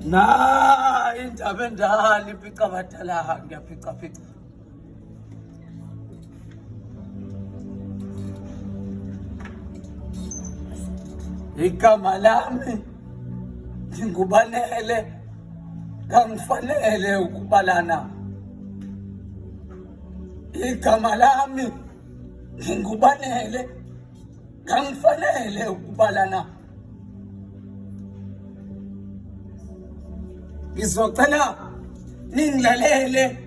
Na indaba endala iphica abadala ngiyaphica phica. Igama lami ngingubanele kangifanele ukubalana. Igama lami ngingubanele kangifanele ukubalana. Ngizocela ningilalele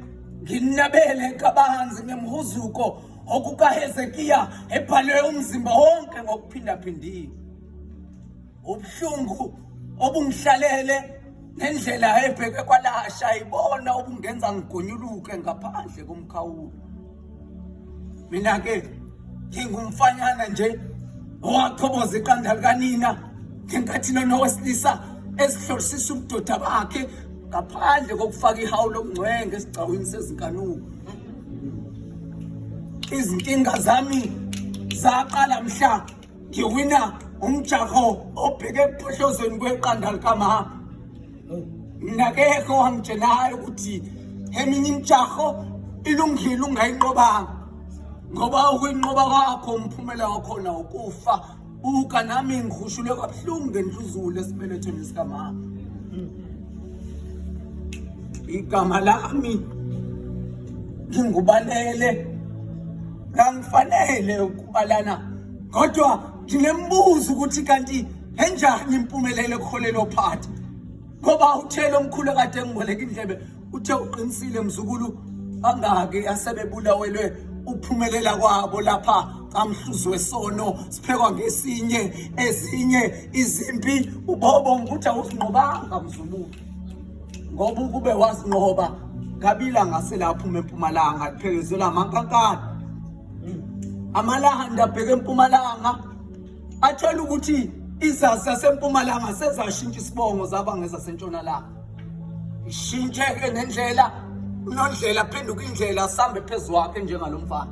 nginabele kabanzi ngemhuzuko okukaHezekiya ebhalwe umzimba wonke ngokuphindaphindiwe. Ubuhlungu obungihlalele nendlela ebheke kwalasha ibona obungenza ngigonyuluke ngaphandle komkhawulo. Mina ke ngingumfanyana nje owachoboza iqanda likanina ngenkathi lona owesilisa esihlolisisa ubudoda bakhe ngaphandle kokufaka ihawu lomngcwenge esigcawini sezinkanuko. Izinkinga zami zaqala mhla ngiwina umjaho obheke ekuphohlozweni kweqanda likamama. Mina akekho owangitshelayo ukuthi eminye imijaho ilungile ungayinqobanga ngoba ukuyinqoba kwakho umphumela wakhona ukufa. Buka nami ngihushulwe kabuhlungu ngendluzula esibelethweni sikamama. Igama lami ngingubanele kangifanele ukubalana kodwa nginembuzo ukuthi kanti enjani impumelelo ekuholela ophatha ngoba uthe lo mkhulu kade engiboleka indlebe uthe uqinisile mzukulu bangaki asebebulawelwe uphumelela kwabo lapha kamhluzi wesono siphekwa ngesinye ezinye izimpi ubobo ukuthi awuzinqobanga mzukulu ngoba ukube wazinqoba kabila ngase lapho uma empumalanga kuphekezela amankankana amalanda abheke empumalanga athola ukuthi izazi zasempumalanga sezashintsha isibongo zaba ngezasentshonalanga ishintsheke nendlela unondlela phenduka indlela sambe phezu kwakhe njengalo mfana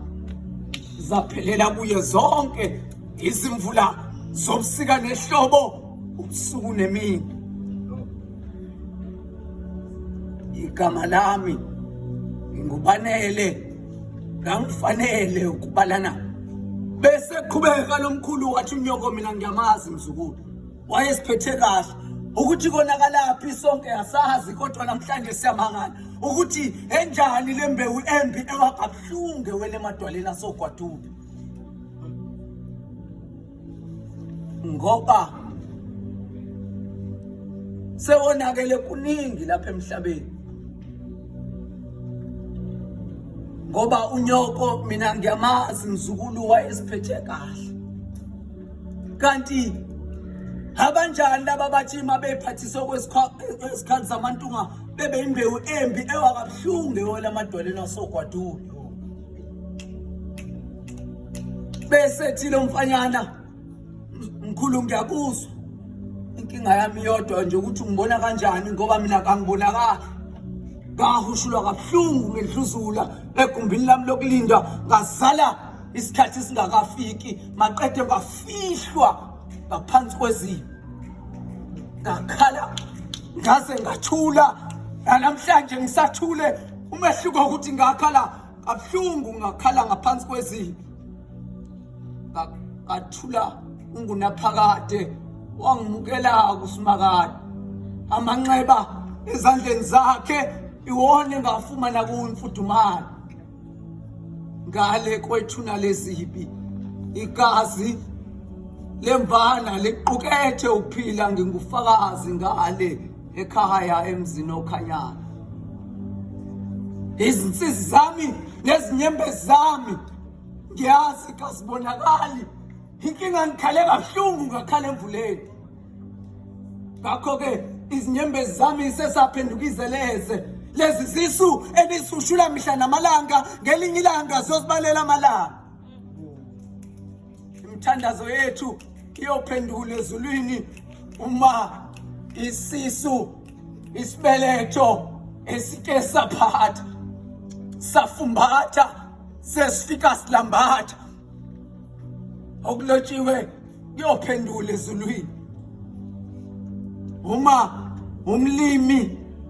zaphelela kuye zonke izimvula zobusika nehlobo ubusuku nemini igama lami ngingubanele ngangifanele ukubalana bese qhubeka lomkhulu wathi unyoko mina ngiyamazi mzukulu wayesiphethe kahle ukuthi konakalaphi sonke asazi kodwa namhlanje siyamangala ukuthi enjani le mbewu embi ewakabuhlungu ewele emadwaleni asogwadule ngoba sewonakele kuningi lapha emhlabeni ngoba unyoko mina ngiyamazi mzukulu wayesiphethe kahle kanti abanjani laba bathi uma bephathiswe kwezikhali zamantunga bebe imbewu embi ewa kabuhlungu ewela amadwaleni asogwadule bese thi lo mfanyana mkhulu ngiyakuzwa inkinga yami yodwa nje ukuthi ungibona kanjani ngoba mina kangibonakali ngahushulwa kabuhlungu ngedluzula egumbini lami lokulinda ngazala isikhathi singakafiki maqede ngafihlwa ngaphansi kwezimo ngakhala ngaze ngathula namhlanje ngisathule umehluko ukuthi ngakhala kabuhlungu ngakhala ngaphansi kwezibi ngathula ungunaphakade wangimukela kusimakade amanxeba ezandleni zakhe iwona engafumana kuwo imfudumalo ngale kwethuna lezibi igazi lemvana liqukethe ukuphila ngingufakazi ngale ekhaya emzini okhanyayo izinsizi zami nezinyembezi zami ngiyazi kazibonakali inkinga ngikhale kabuhlungu ngakhala emvuleni ngakho-ke izinyembezi zami sesaphenduka izeleze lezi zisu enisushula mihla namalanga ngelinye ilanga ziyozibalela amalanga imithandazo yethu iyophendula ezulwini uma isisu isibeletho esike saphatha safumbatha Sesifika silambatha okulotshiwe kuyophendula ezulwini. Uma umlimi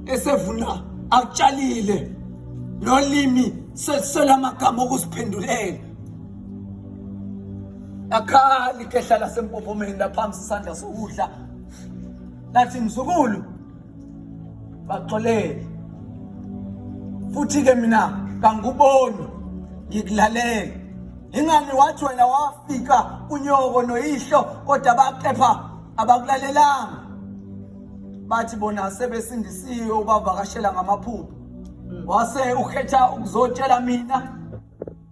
esevuna akutshalile nolimi sesiswela amagama okuziphendulela. Akhali ikhehla lasempophomeni laphamsi isandla sokudla lathi mzukulu baxolele futhi ke mina kangikuboni ngikulalela ingani wathi wena wafika unyoko noyihlo kodwa bakepha abakulalelanga bathi bona sebesindisiwe ubavakashela ngamaphupho wase ukhetha ukuzotshela mina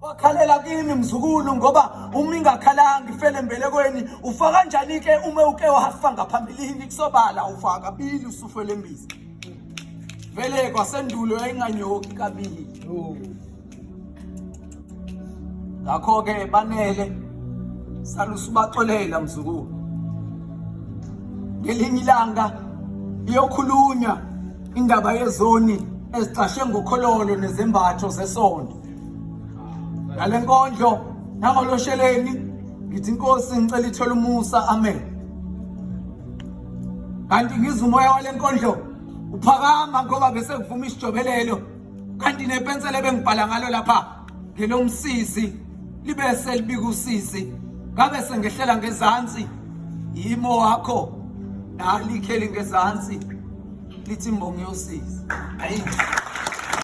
Wakhalela kimi mzukulu ngoba uma ingakhalanga ifele embelekweni ufa kanjani ke uma uke wafa ngaphambilini kusobala ufa kabili usufele embiza. Vele kwasendulo yayinganyoki kabili. Ngakho ke banele salusubaxolela mzukulu. Ngelinye ilanga iyokhulunywa indaba yezoni ezicashe ngokhololo nezembatho zesonto. Ngale nkondlo nangolosheleni ngithi inkosi ngicela ithole umusa amen. Kanti ngizwa umoya wale nkondlo uphakama ngoba bese kuvuma isijobelelo kanti nepensela ebengibhala ngalo lapha ngelomsizi libe selibika usizi ngabe sengehlela ngezansi yimo wakho nali ikheli ngezansi lithi imbongi yosizi. Ayi.